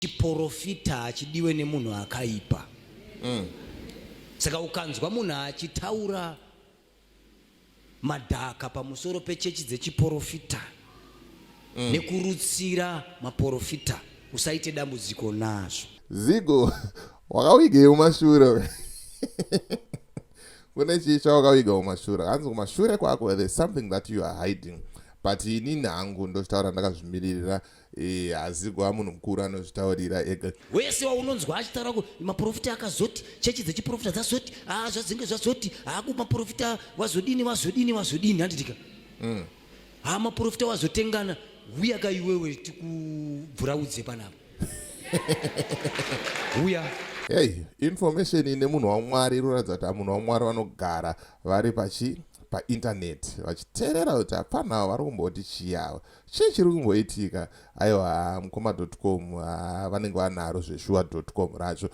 Chiporofita hachidiwe nemunhu akaipa. Saka ukanzwa munhu achitaura madhaka pamusoro pechechi dzechiporofita nekurutsira maporofita, usaite dambudziko nazvo. Zigo, wakawigei mumashure? Kune chii chawakawiga mumashure? Hanzi kumashure kwako there's something that you are hiding. But inini hangu ndochitaura ndakazvimiririra. Hazigwa munhu mukuru anozvitaurira ega. Wese waunonzwa achitaura ku maprofita akazoti chechi dzechiprofita dzazoti zvadzinge zvazoti haku maprofita wazodini wazodini wazodini handitika. Ha maprofita wazotengana huya ka iwewe tikubvuraudze panapa. Huya. Hey, information ine munhu waMwari inoratidza kuti munhu waMwari vanogara vari pachi painternet vachiteerera kuti hapana vari kumboti chii ava. Chii chiri kumboitika? Aiwa, mukoma.com vanenge vanaro zveshuwa.com racho.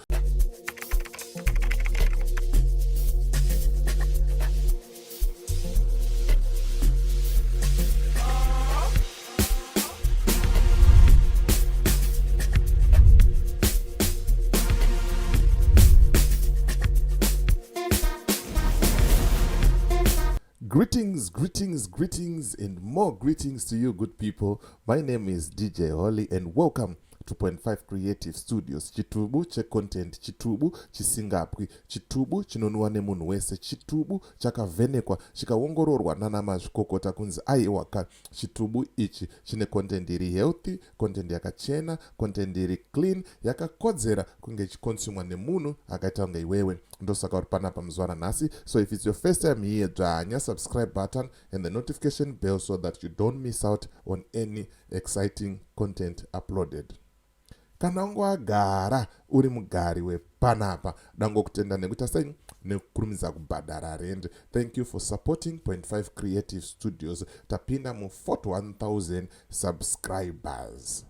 Greetings, greetings, greetings, and more greetings to you, good people. My name is DJ Holly, and welcome to 0.5 Creative Studios. Chitubu checontent, chitubu chisingapwi, chitubu chinonwiwa nemunhu wese, chitubu chakavhenekwa chikaongororwa nana mazvikokota kunzi aiwa ka chitubu ichi chine content iri healthy, content yakachena, content iri clean, yakakodzera kunge ichikonsumwa nemunhu akaita kunge iwewe. Ndosaka uri panapa muzuva ranhasi. So if it's your first time here, dzvanya subscribe button and the notification bell so that you don't miss out on any exciting content uploaded. Kana unge wagara uri mugari wepanapa, dangokutenda nekuita sei nekukurumidza kubhadhara rent. Thank you for supporting 0.5 Creative Studios. Tapinda mu 41,000 subscribers.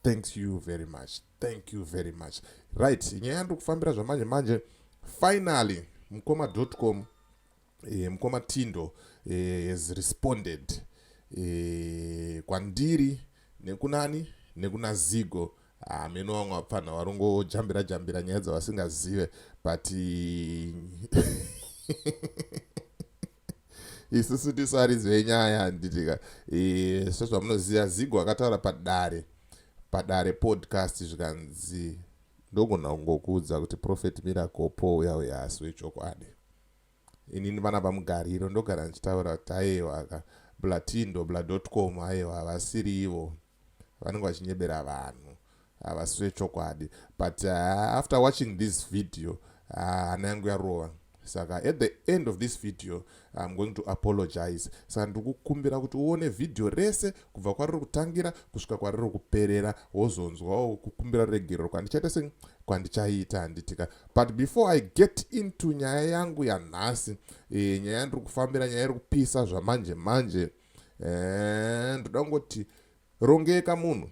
Thank you very much. Thank you very much. Right, nyaya yandiri kufambira zvamanje manje, finally mukoma.com, mukoma Tindo has responded kwandiri nekunani nekuna Zigo. Meno vamwe vapfanha varongojambira jambira nyaya dzavasingazive, but isusu tisu varidzi venyaya, handitika? Sezvamunoziva, Zigo akataura padare podcast, zvikanzi ndogona kungokuudza kuti Prophet Miracle Paul uya uya asi wechokwadi. Inini vana pamugariro ndogara ndichitaura kuti aiwa ka Blatindo bla.com aiwa havasiri ivo, vanenge vachinyebera vanhu, havasi vechokwadi. But after watching this video, hana yangu yarova. Saka at the end of this video I'm going to apologize. Saka ndiri kukumbira kuti uone vhidhiyo rese kubva kwariri kutangira kusvika kwariri kuperera, wozonzwawo kukumbira ruregerero kwandichaita se kwandichaita, handitika? But before I get into nyaya yangu yanhasi, nyaya yandiri kufambira, nyaya iri kupisa zvamanje manje, ndoda kungoti rongeka munhu.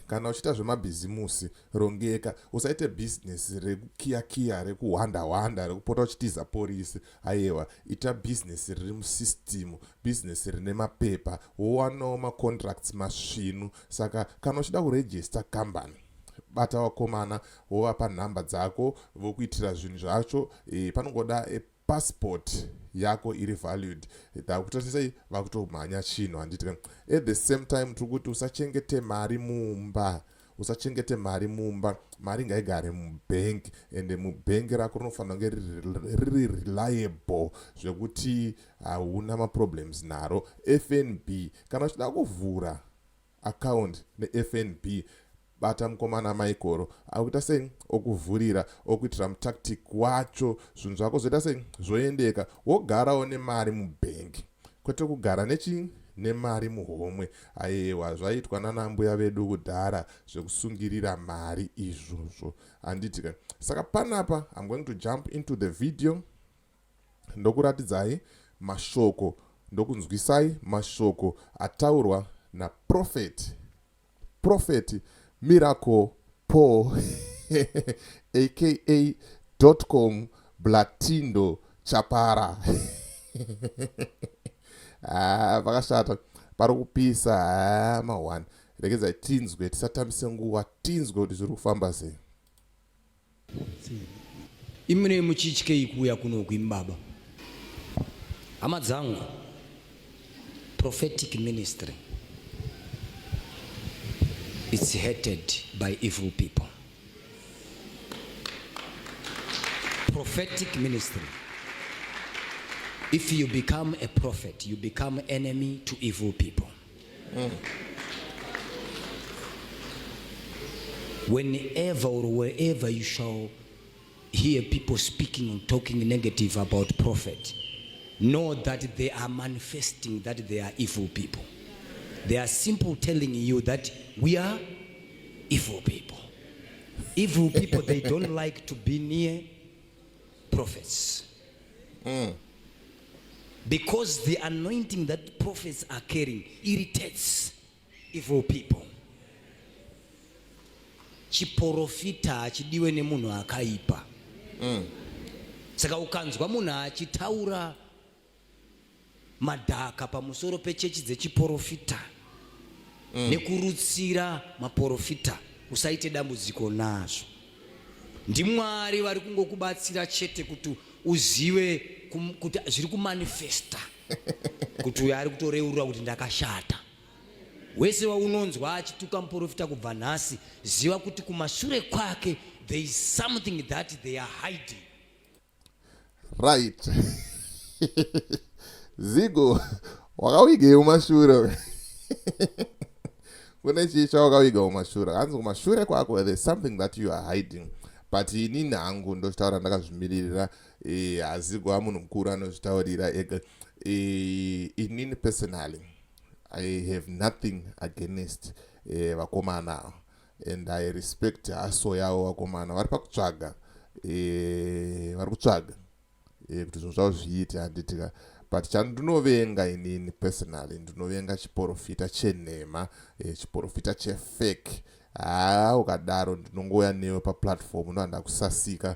Kana uchiita zvemabhizimusi, rongeka. Usaite bhizinesi rekukiyakiya, rekuhwanda hwanda, rekupota uchitiza porisi. Aiwa, ita bhizinesi riri musystem, bhizinesi rine mapepa, wowanawo macontracts masvinu. Saka kana uchida kurejista kambani, bata vakomana, wovapa nhamba dzako, vokuitira zvinhu zvacho. Panongoda passport yako iri valued, dakuita sei vakutomhanya chinhu, handiti? At the same time, tiri kuti usachengete mari mumba, usachengete mari mumba. Mari ngaigare mubhengi, ende mubhengi rako rinofanira kunge riri reliable zvekuti hauna maproblems naro, FNB. Kana uchida kuvhura account neFNB, bata mukomana Michael, akuita sei okuvhurira, okuitira mutactic wacho, zvinhu zvako zvoita sei zvoendeka. Wogarawo nemari mubhengi, kwete kugara nechi nemari muhomwe. Aiwa, zvaitwa nana mbuya vedu kudhara zvekusungirira mari izvozvo, handitika? Saka panapa I'm going to jump into the video, ndokuratidzai mashoko, ndokunzwisai mashoko ataurwa naProphet Prophet Miracle Paul aka .com Blatindo Chapara. Pakashata, pari kupisa ma1. Regedzai tinzwe, tisatambise nguva, tinzwe kuti zviri kufamba sei. Imune muchityei kuuya kunoku imi baba? Hama dzangu, prophetic ministry it's hated by evil people. Prophetic ministry. If you become a prophet, you become enemy to evil people. Whenever or wherever you shall hear people speaking and talking negative about prophet, know that they are manifesting that they are evil people. They are simple telling you that we are evil people. Evil people, they don't like to be near prophets. Because the anointing that prophets are carrying irritates evil people. Chiporofita hachidiwe nemunhu akaipa. Saka ukanzwa munhu achitaura madhaka pamusoro pechechi dzechiporofita nekurutsira maporofita, usaite dambudziko nazvo. NdiMwari vari kungokubatsira chete kuti uzive kuti zviri kumanifesta kuti uyo ari kutoreurura kuti ndakashata. Wese waunonzwa achituka muporofita kubva nhasi, ziva kuti kumashure kwake there is something that they are hiding. Right. Zigo, wakawigei kumashure? Kune chii chawakawiga kumashure? Hanzi kumashure kwako there's something that you are hiding. But inini hangu ndochitaura ndakazvimiririra. Hazigo amunhu mukuru anozvitaurira ega. Inini personally I have nothing against vakomana ava, and I respect hustle yavo. Vakomana vari pakutsvaga, vari kutsvaga kuti zvinhu zvavo zviite, handitika? But chandinovenga inini personally, ndinovenga chiprofita chenhema, chiprofita chefake. Haa, ukadaro ndinongouya newe paplatform, ndohanda kusasika.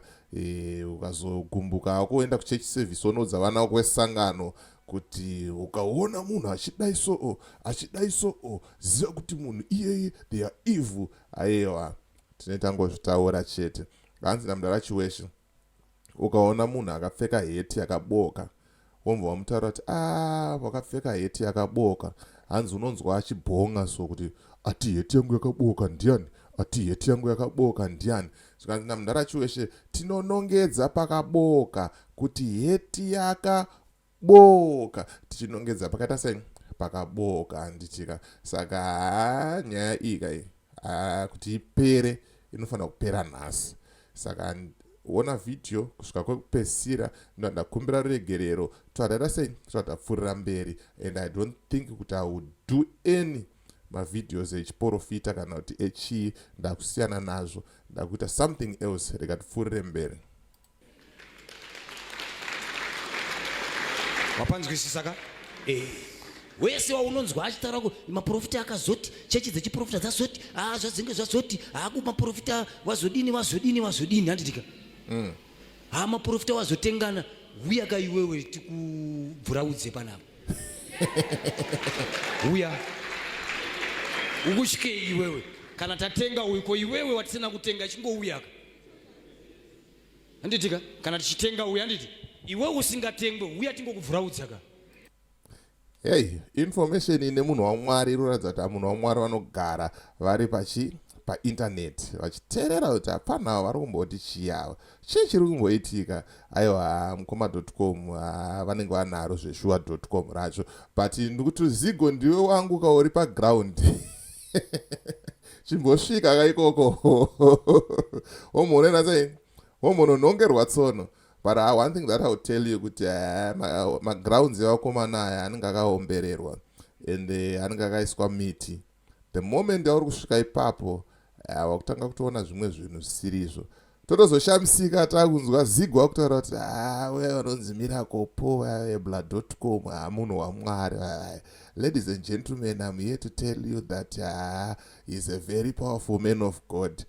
Ukazogumbuka kuenda kuchurch service, unoudza vana vako vesangano kuti ukaona munhu achidai so, achidai so, ziva kuti munhu iyeye, they are evil. Aiwa, tine tangozvitaura chete. Hanzi namudara Chiweshe, ukaona munhu akapfeka heti yakaboka, wobva wamutaura kuti a wakapfeka heti yakaboka, hanzi unonzwa achibhonga so kuti ati heti yangu yakaboka ndiani, ati heti yangu yakaboka ndiani. Zvikanzi namudara Chiweshe, tinonongedza pakaboka kuti heti yakaboka, tichinongedza pakaita sei, pakaboka, handitika? Saka haa, nyaya iyi kai kuti ipere inofanira kupera nhasi. Saka ona vhidhiyo kusvika kwekupedzisira. Ndo ndakumbira ruregerero, twadaita sei, twatapfuurira mberi. And I don't think kuti I would do any mavideos echiprofita kana kuti echii. Ndakusiyana nazvo, ndakuita something else. Rega tipfuurire mberi. Wapanzwisisa ka? Wese waunonzwa achitaura ku maprofita akazoti, chechi dzechiprofita dzazoti, a zvadzinge zvazoti, haku maprofita wazodini, wazodini, wazodini, handitika? Ha, maprofita wazotengana. Uya ka iwewe, tikubvuraudze panapa. Uya, ukutyei iwewe? Kana tatenga uyu, ko iwewe watisina kutenga, chingouya ka, handitika? Kana tichitenga uyu, handiti iwe usingatengwe, uya tingokubvuraudza ka. Hey, information ine munhu waMwari inoratidza kuti munhu waMwari vanogara vari pachi paintaneti vachiteerera kuti hapana vari kumboti chii ava, chii chiri kumboitika. Aiwa, mukoma.com vanenge vanaro zveshuwa.com racho. But ndikuti Zigo, ndiwe wangu kauri paground, chimbosvika kaikoko womuonena sei, womunonongerwa tsono. But one thing that I will tell you kuti magrounds evakomana aya anenge akaombererwa and anenge akaiswa miti. The moment yauri kusvika ipapo, wakutanga kutoona zvimwe zvinhu zvisirizvo. Totozoshamisika takunzwa Zigo akutaura kuti uya vanonzi Miracle Paul ebla.com, munhu waMwari. Ladies and gentlemen, I'm here to tell you that he's a very powerful man of God.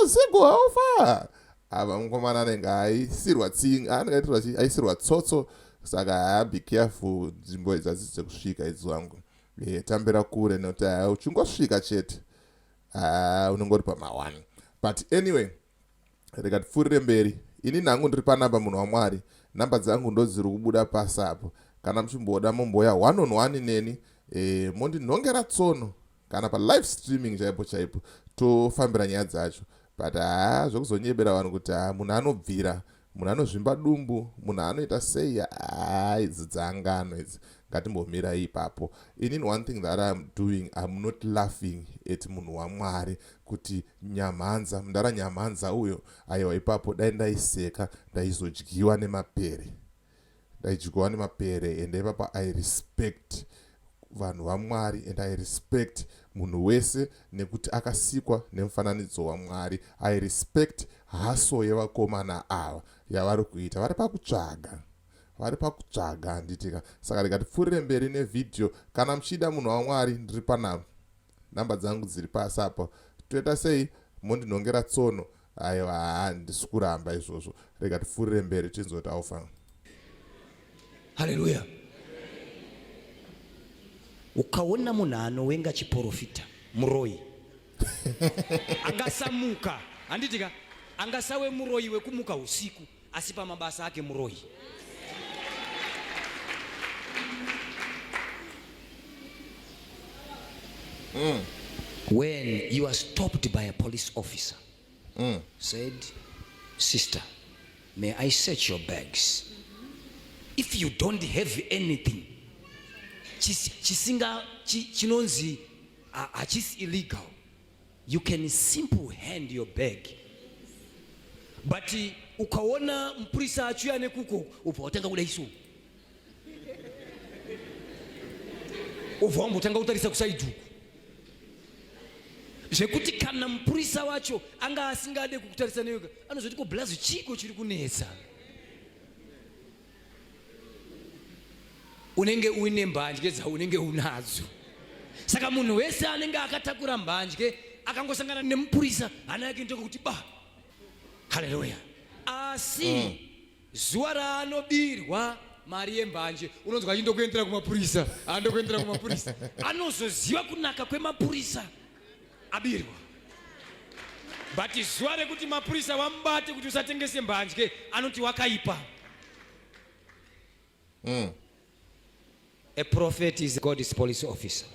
Zigo haufa ava mukomana anenge aisirwa tsinga, anenge aitirwa chii, aisirwa tsotso. Saka haa, be careful, nzvimbo idzi hadzisi dzekusvika idzi wangu. E, tambira kure nekuti haa uchingosvika chete haa unenge uri pama1. But anyway, rega tipfuurire mberi. Ini nhangu ndiri panamba, munhu waMwari. Namba dzangu ndo dziri kubuda pasi apo. Kana muchimboda momboya one on one neni, mondinhongera tsono kana palive streaming chaipo chaipo, tofambira nyaya dzacho. But haa, zvekuzonyebera vanhu kuti haa, munhu anobvira, munhu anozvimba dumbu, munhu anoita sei, haa, idzi dzangano idzi. Ngatimbomirai ipapo. Inini, one thing that I'm doing, I'm not laughing at munhu waMwari kuti nyamhanza, mundara nyamhanza uyo. Aiwa, ipapo dai ndaiseka, ndaizodyiwa nemapere, ndaidyiwa nemapere. Ende ipapo I respect vanhu vaMwari and I respect munhu wese nekuti akasikwa nemufananidzo waMwari. I respect hustle yevakomana ava yavari kuita, vari pakutsvaga, vari pakutsvaga, handitika? Saka ndikatipfuurire mberi nevhidhiyo. Kana muchida, munhu waMwari, ndiri panapa, namba dzangu dziri pasi apo. Toita sei? Mondinhongera tsono. Aiwa, handisi kuramba izvozvo. Rega tipfuurire mberi tinzoti aufa. Haleluya. Ukaona munhu anowenga chiprofita, muroyi. Angasamuka, handitika? Angasawe muroyi wekumuka usiku, asi pamabasa ake muroyi. When you are stopped by a police officer, said, "Sister, may I search your bags?" If you don't have anything chisinga chinonzi hachisi illegal, you can simple hand your bag. But ukaona mupurisa achiuya nekuko, ubva watanga kuda iso, ubva wambotanga kutarisa kuside uku, zvekuti kana mupurisa wacho anga asingade kukutarisa newe, anozoti, "Ko blazi, chiko chiri kunetsa?" Unenge uine mbanje dzaunenge unadzo. Saka munhu wese anenge akatakura mbanje akangosangana nemupurisa, hana yake inotoka kuti ba. Haleluya. Asi zuva raanobirwa mari yembanje, unonzwa achindokuendera kumapurisa, andokuendera kumapurisa. Anozoziva kunaka kwemapurisa abirwa. But zuva rekuti mapurisa vamubate kuti usatengese mbanje, anoti wakaipa. A prophet is God's police officer.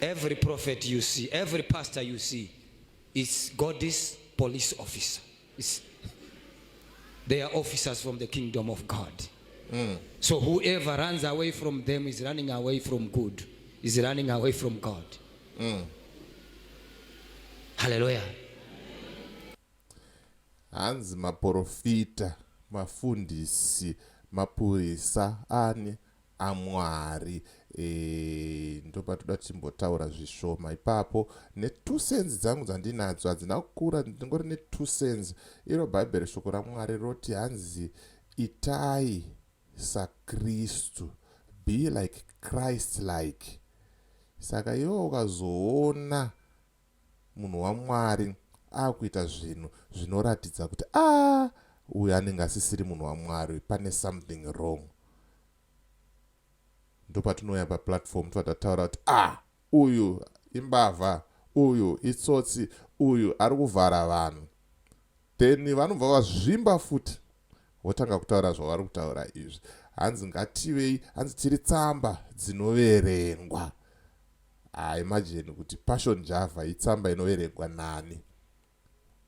Every prophet you see, every pastor you see is God's police officer. They are officers from the kingdom of God. So whoever runs away from them is running away from good, is running away from God. Hallelujah. Hanzi maprofita, mafundisi, mapurisa ani aMwari. Ndopatoda timbotaura zvishoma ipapo ne2 cents dzangu dzandinadzo, hadzina kukura, ndingori ne2 cents. Iro Bhaibheri, shoko raMwari roti hanzi itai saKristu, be like Christ like. Saka iwe ukazoona munhu waMwari akuita zvinhu zvinoratidza kuti a ah, uyu anenge asisiri munhu waMwari, pane something wrong, ndopatinouya paplatform tobva tataura kuti a ah, uyu imbavha, uyu itsotsi, uyu ari kuvhara vanhu. Then vanobva vazvimba futi, votanga kutaura zvavari kutaura izvi. Hanzi ngativei, hanzi tiri tsamba dzinoverengwa. Haimagine kuti Passion Java itsamba inoverengwa nani,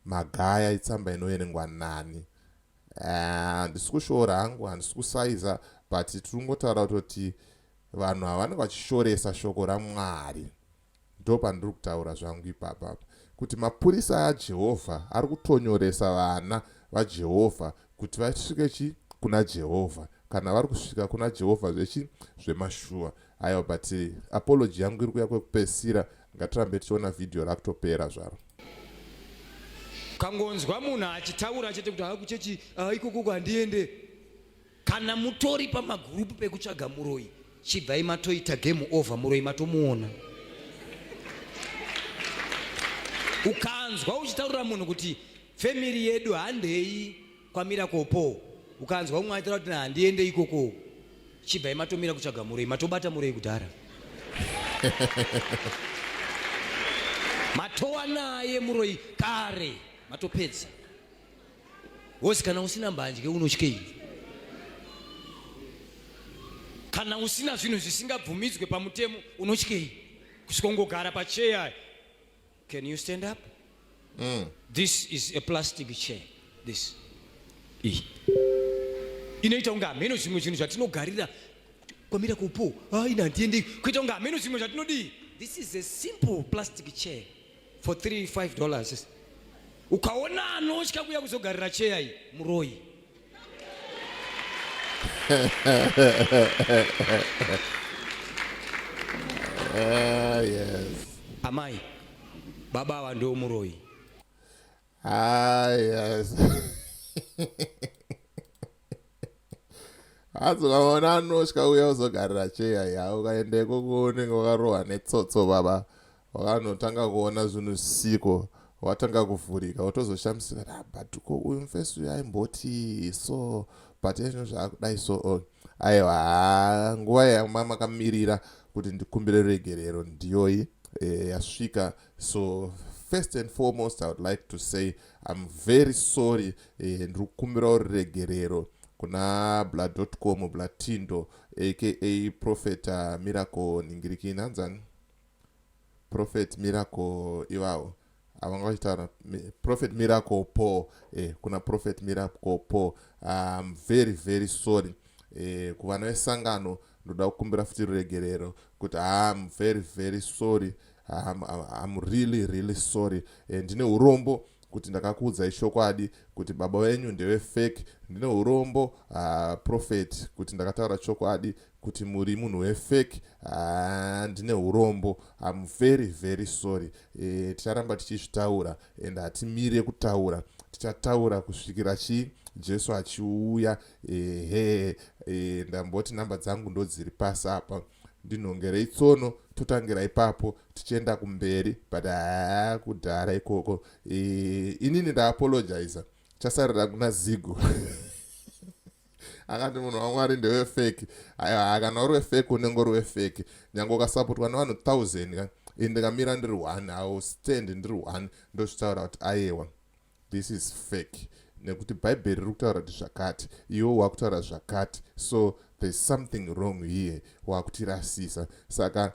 Magaya itsamba inoverengwa nani. Handisi kushora hangu, handisi kusaiza, but tiri kungotaura kutoti vanhu ava vanenge vachishoresa shoko raMwari. Ndo pandiri kutaura zvangu ipapapa kuti mapurisa aJehovha ari kutonyoresa vana vaJehovha kuti vasvike chi kuna Jehovha, kana vari kusvika kuna Jehovha zvechi zvemashuwa. Aiwa, but apology yangu iri kuya kwekupesira. Ngatirambe tichiona vhidhiyo, rakutopera zvaro. Kangonzwa munhu achitaura chete kuti hakuchechi ikoko handiende. Kana mutori pamagurupu pekutsvaga muroyi, chibvai matoita game over, muroyi matomuona. Ukanzwa uchitaurira munhu kuti family yedu handei kwaMiracle Paul, ukanzwa umwe achitaura kuti handiende ikoko. Chibvai matomira kutsvaga muroyi, matobata muroyi kudhara. Matowa naye muroyi kare, matopedza. Wozi kana usina mbanje unotyei? Kana usina zvinhu zvisingabvumidzwe pamutemo unotyei? Kusvika ungogara pacheya. Can you stand up? This is a plastic chair. This. Iyi. Inoita kunge hameno zvimwe zvinhu zvatinogarira kwamira kupo. Ah, ina handiendi. Kuita kunge hameno zvimwe zvatinodii. This is a simple plastic chair for 3 $5. Ukaona anotya kuya kuzogarira chair iyi, muroyi. Yes. Amai, baba ava ndo muroyi. Ah, yes. Hanzi ukaona anotya uya uzogarira cheya ya ukaenda ikoko unenge wakarohwa netsotso baba wakanotanga kuona zvinhu siko watanga kuvhurika wotozoshamisika ah, but ko uyu mufesi uyu aimboti so but ezvino zvaakudai so oh. Aiwa, nguva yamamakamirira kuti ndikumbire ruregerero ndiyoyi yasvika. So first and foremost, I would like to say I'm very sorry. Ndiri kukumbirawo ruregerero kuna bla.com blatindo aka Prophet Miracle ningirikini hanzani Prophet Miracle ivavo avanga vachitaura Prophet Miracle Paul, kuna Prophet Miracle Paul, I'm very very sorry. Kuvana vesangano ndoda kukumbira futi ruregerero kuti I'm very very sorry. I'm really really sorry. Ndine urombo kuti ndakakuudzai chokwadi kuti baba venyu ndewe fake. Ndine urombo, prophet, kuti ndakataura chokwadi kuti muri munhu wefake. Ndine urombo, I'm very very sorry. Ticharamba tichizvitaura and hatimire kutaura, tichataura kusvikira chii Jesu achiuya. Ehe, ndamboti namba dzangu ndodziri pasi apa, ndinhongerei tsono, totangira ipapo tichienda kumberi. But haa, kudhara ikoko, inini ndaapologiza, chasarira kuna Zigo akati munhu waMwari ndewefake. Aiwa, kana uri wefake unenge uri wefake, nyange ukasapotwa nevanhu 1000 ka, ini ndikamira ndiri one, I will stand ndiri one, ndozvitaura kuti aiwa, this is fake, nekuti Bhaibheri riri kutaura kuti zvakati, iwe wakutaura zvakati, so there's something wrong here, wakutirasisa. Saka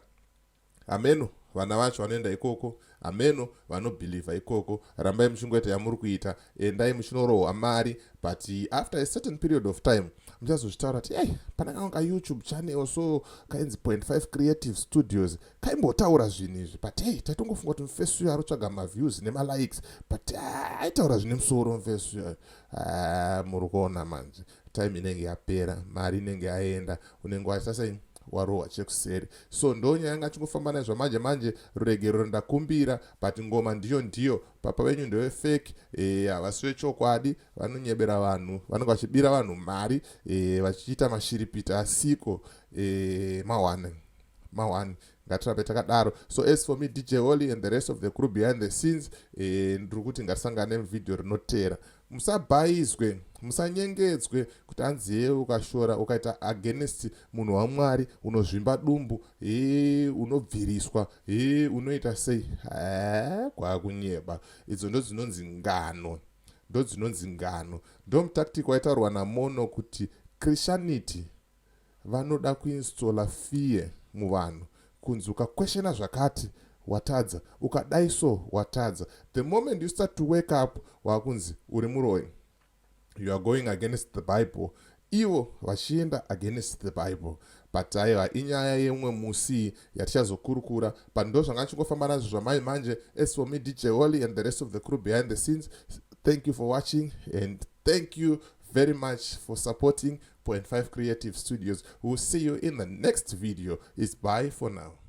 hameno vana vacho vanoenda ikoko, hameno vanobhilivha ikoko, rambai muchingoita yamuri kuita, endai muchinorohwa mari, but after a certain period of time muchazozvitaura kuti ei, pana kamwe kaYouTube channel so kainzi Point 5 Creative Studios kaimbotaura zvinhu izvi, but hey, taitongofunga kuti mufesi uyo ari kutsvaga maviews nemalikes, but aitaura zvine musoro mufesi uyo. Muri kuona manje time inenge yapera, mari inenge yaenda, unenge waita sei, warohwa chekuseri. So ndo nyaya yanga chingofamba nayo zvamanje manje. Ruregerero ndakumbira, but ngoma ndiyo ndiyo, papa venyu ndewefake, havasi vechokwadi, vanonyebera vanhu, vanenge vachibira vanhu mari, vachiita mashiripita asiko. Mawane mawane, ngatirambe takadaro. So as for me, DJ Holly, and the rest of the crew behind the scenes, ndiri kuti ngatisangane muvhidhiyo rinotera. Musabhaizwe, musanyengedzwe kuti hanzi ye ukashora, ukaita against munhu waMwari unozvimba dumbu, he unobviriswa, he unoita sei. Kwakunyeba, idzo ndo dzinonzi ngano, ndo dzinonzi ngano, ndo mutactic waitaurwa naMono kuti Christianity vanoda kuinstalla fear muvanhu, kunzi ukakweshena zvakati watadza, ukadai so watadza. The moment you start to wake up, wakunzi uri muroyi, you are going against the Bible, ivo vachienda against the Bible. But aiwa, inyaya yemwe musi yatichazokurukura, but ndo zvanga chingofamba nazvo zvamai manje. As for me, DJ Holly, and the rest of the crew behind the scenes, thank you for watching and thank you very much for supporting Point 5 Creative Studios. We'll see you in the next video. It's bye for now.